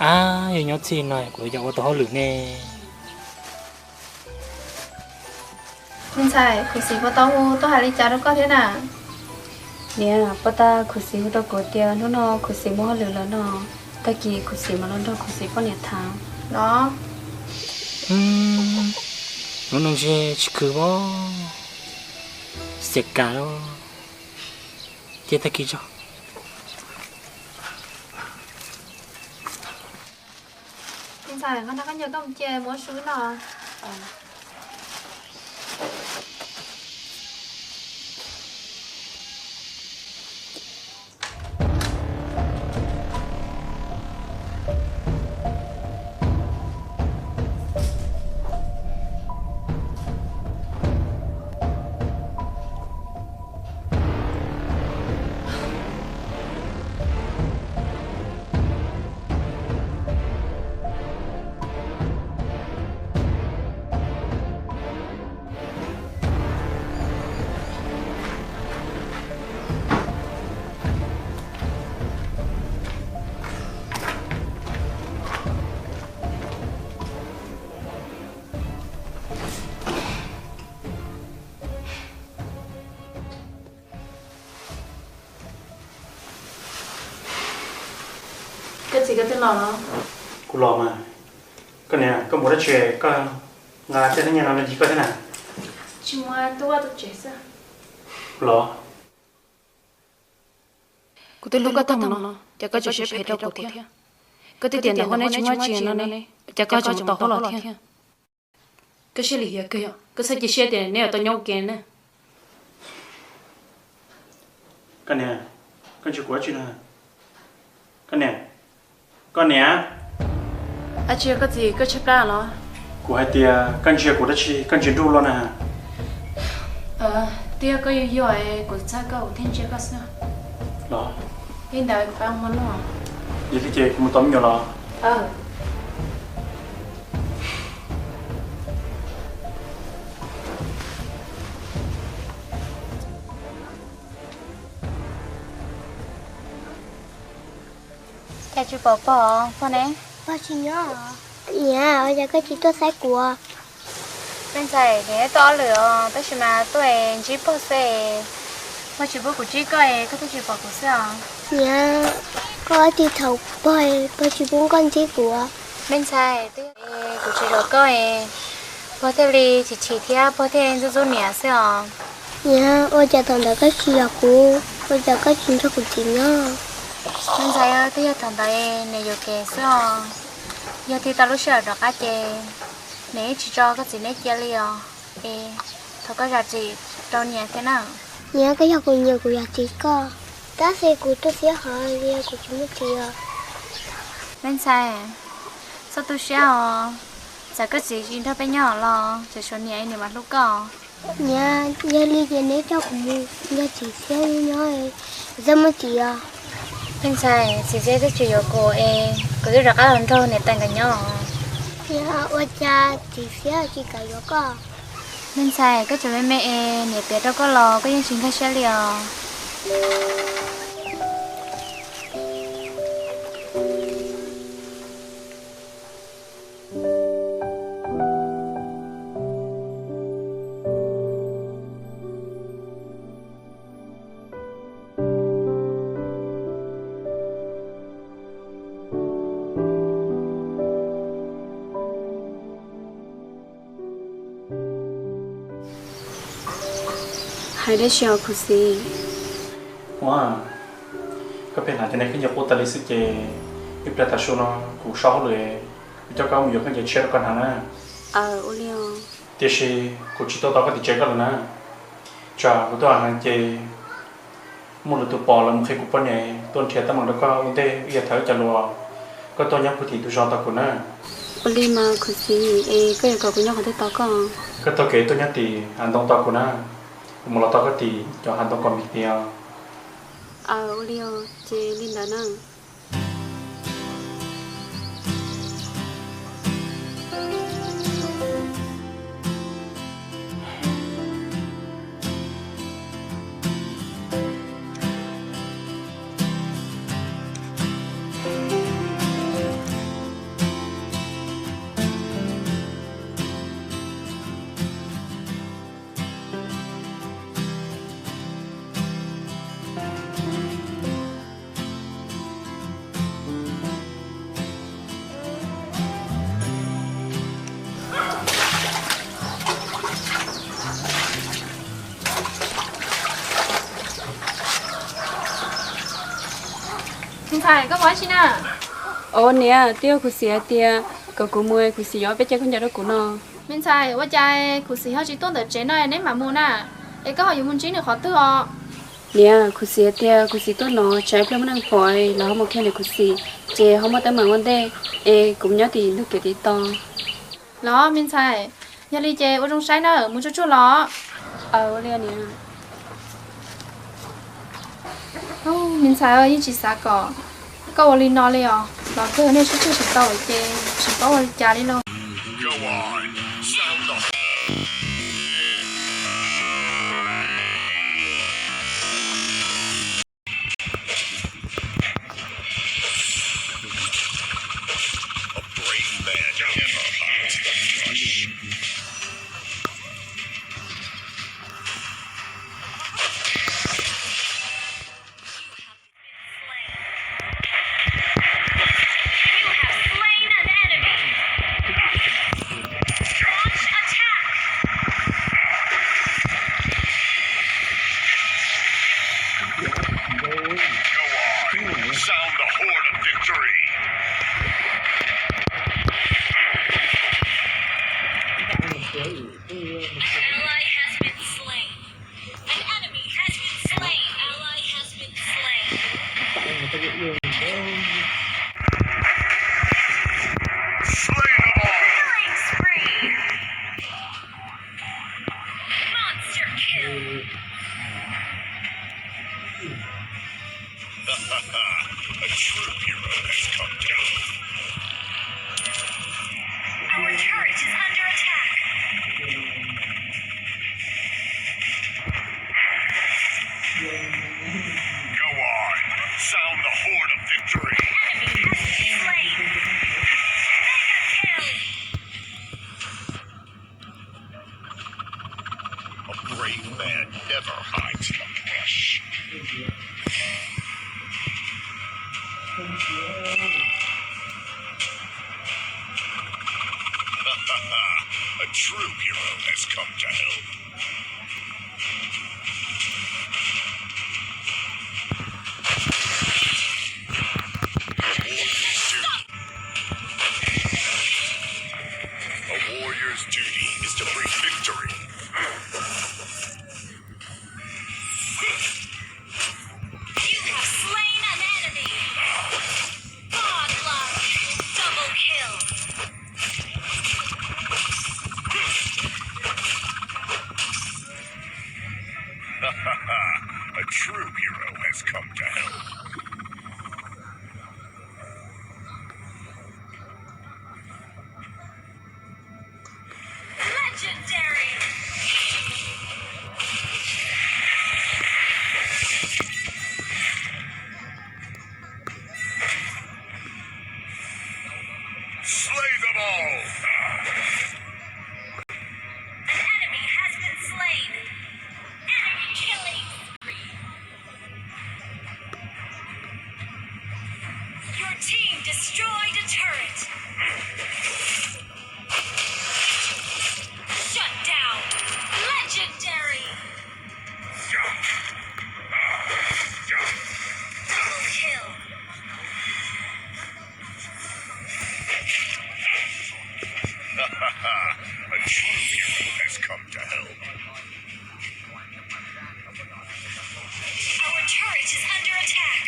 Ab, yog nyob txij no kuv yuav ua tau hauj lwm ne. Me ntxhais, khuv xim puas tau hu tuaj hais li cas rau koj thiab na? Niam, puas tau khuv xim hu rau kuv tias hnub no khuv xim muaj hauj lwm lawm no, tag kis khuv xim mam los nrog khuv xim poj niam tham no. Lub neej ntshe tsis khwv os, xiam kam lawm, cia tag kis tso. Me ntxhais, qhov no koj nyiam koj mus cia muab su no. Koj txiv, koj twb los los? Kuv los mas. Koj niam, koj mus dab tsi koj nqa tej nyiaj no los ncig koj thiab na? Tsis mus, tuaj vaj tuaj tsev xwb. Los. Kuv twb hlub koj tag mus no, cas koj tseem siab phem rau kuv thiab? Koj twb tias ntawm huab neb tsis muaj tsi no ne, cas koj tseem mus tom huab los thiab? Koj siab lim hiam kawg yom, koj txhob cia siab tias neb yuav tau nyob ua ke na. Koj niam, koj ntsia kuv dab tsi no? Koj niam, koj niam. Dab tsi koj txiv, koj tshaib plab los? Kuv hais tias koj ntsia kuv dab tsi, koj ntsia nruj luaj na. Twb yog koj yuag yuag, kuv txhawj koj kuv thiaj ntsia koj xwb. Los. Li ntawd kuv pab mus noj. Yog li ces kuv mus tos me nyuam los. Cas tsis pom pog pog ne? Pog tsis nyob. Niam, ua cas koj tsis tuaj saib kuv? Me ntxhais, kuv tuaj hauj lwm os, tab sis mas tuaj ntsib pog xwb. Pog tsis pub kuv ntsib koj, koj thiaj tsis pom kuv xwb os. Niam, koj ib tug thaum pog, pog tsis pub koj ntsib kuv. Me ntxhais, twb yog kuv tsis zov koj, pog thiaj li chim chim thiab pog thiaj ntxub ntxub niam xwb os. Niam, ua cas thaum ntawd koj tsis zov kuv, ua cas koj tsis nrog kuv txiv nyob? Me ntxhais, twb yog thaum ntawd niam yuam kev xwb os. Yog tig tau lub sij hawm rov qab ces niam yeej tsis tso koj txiv neb cia li os. Es thov koj zam txim rau niam thiab na. Niam, koj yog kuv niam kuv zam txim koj, tab sis kuv tu siab hov li kuv tsis muaj txiv os. Me ntxhais, txhob tu siab os. Txawm koj txiv tsis nrog peb nyob los tseem tshuav niam, niam mam hlub koj. Niam, yog li ces neb coj kuv mus nrog txiv Txhiab nyob, kuv txhob muaj txiv os. Me ntxhais, txiv Txhiab twb tsis yuav kuv es kuv twb rov qab los nrog niam tais nkawd nyob. Niam, ua cas txiv Txhiab tsis kam yuav koj? Me ntxhais, koj tseem me me es niam piav rau koj los koj yeej tsis nkag siab li os. Hais dab tsi os khuv xim? Ua, koj pheej hnav cov niag khaub ncaws qub tas li xwb ces ib pliag tav su no kuv so hauj lwm, kuv coj koj mus yuav khaub ncaws tshiab rau koj hnav na. Aw, ua li os. Tiam sis kuv tsis tuaj tos koj tim tsev koj lawm na. Tsam kuv tuaj hnav ces muaj lwm tus pom lawv mus qhia kuv poj niam tuaj nrhiav teeb meem rau koj ua ntej ib yam thaum ib co lus. Koj tuaj nyob puag tim ntug zos tos kuv na. Ua li mas khuv xim, es koj yuav kom kuv nyob qhov twg tos koj? Koj taug kev tuaj nyob tim hav ntoo tos kuv na. Kuv mam los tos koj tim cov hav ntoo kom me tis os. Aw, ua li os, ces li ntawd na. Ntxhais, koj mus ua dab tsi na? Au niam, twb yog kuv txiv hais tias kom kuv mus, kuv txiv yuav peb caug khaub ncaws rau kuv no. Me ntxhais, ua cas kuv txiv ho tsis tuaj ntawm tsev no neb mam mus na? Es koj ho yuav mus ntsib nws qhov twg os? Niam, kuv txiv hais tias kuv txiv tuaj no tsam ib pliag muaj neeg pom los ho mus qhia nws kuv txiv, ces ho muaj teeb meem ua ntej, es kuv nyob tim ntug kev tiv toj. Los me ntxhais, yog li ces ua zoo saib na, mus tsuag tsuag los. Ua li niam. Me ntxhais, yeej tsis xav kom koj ua li no li os, los kawg nej sib tshuj tsis tau lawm ces tsis paub ua li cas li lauj. Sound the horn of victory. An ally has been slain. An enemy has been slain. Ally has been slain. Slay them all. Killing spree. Monster kill. A true hero has come down. Our turret is under attack. Go on, sound the horn of victory. Enemy has been slain. Mega kill. A brave man never hides in the brush. A true hero has come to help. A warrior's duty is to bring victory. You have slain an enemy. Godlike. Double kill. A true hero has come to help. Legendary. Slay them all. An enemy has been slain. Enemy killing spree. Your team destroyed a turret. Shut down. Legendary. Double kill. A true hero has come to help. Our turret is under attack.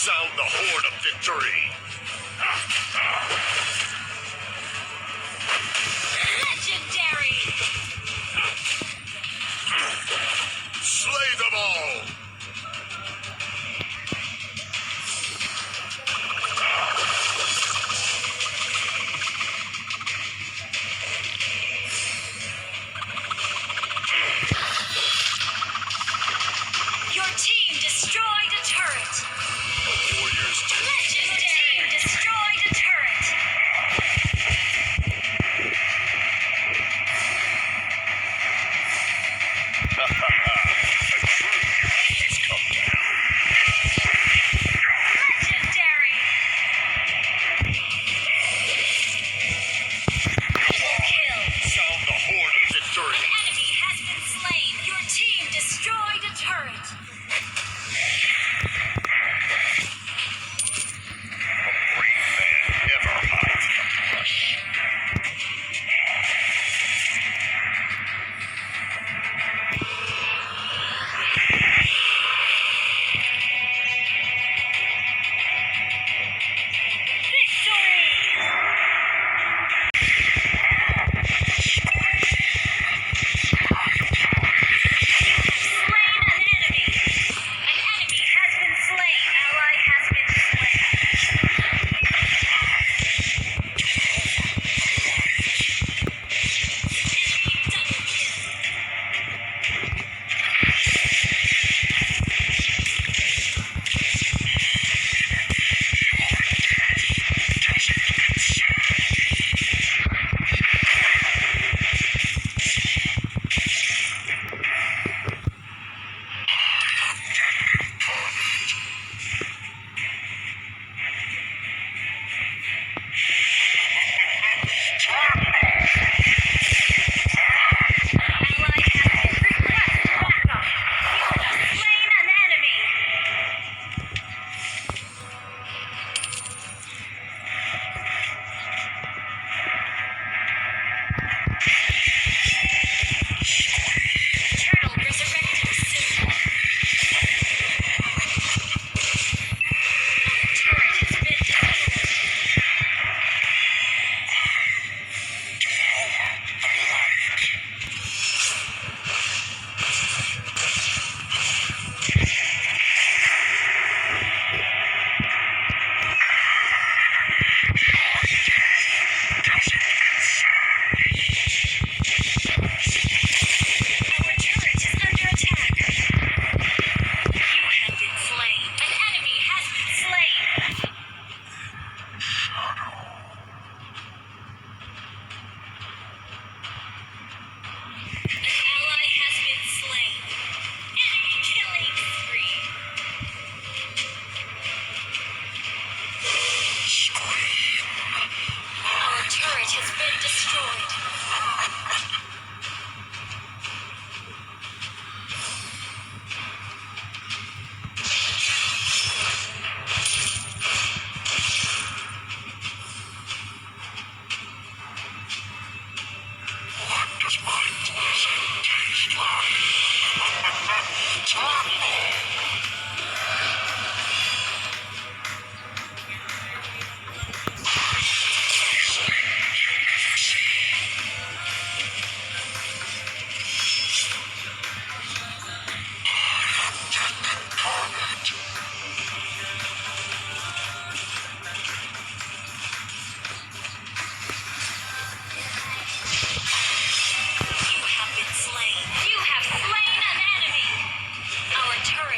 Sound the horn of victory.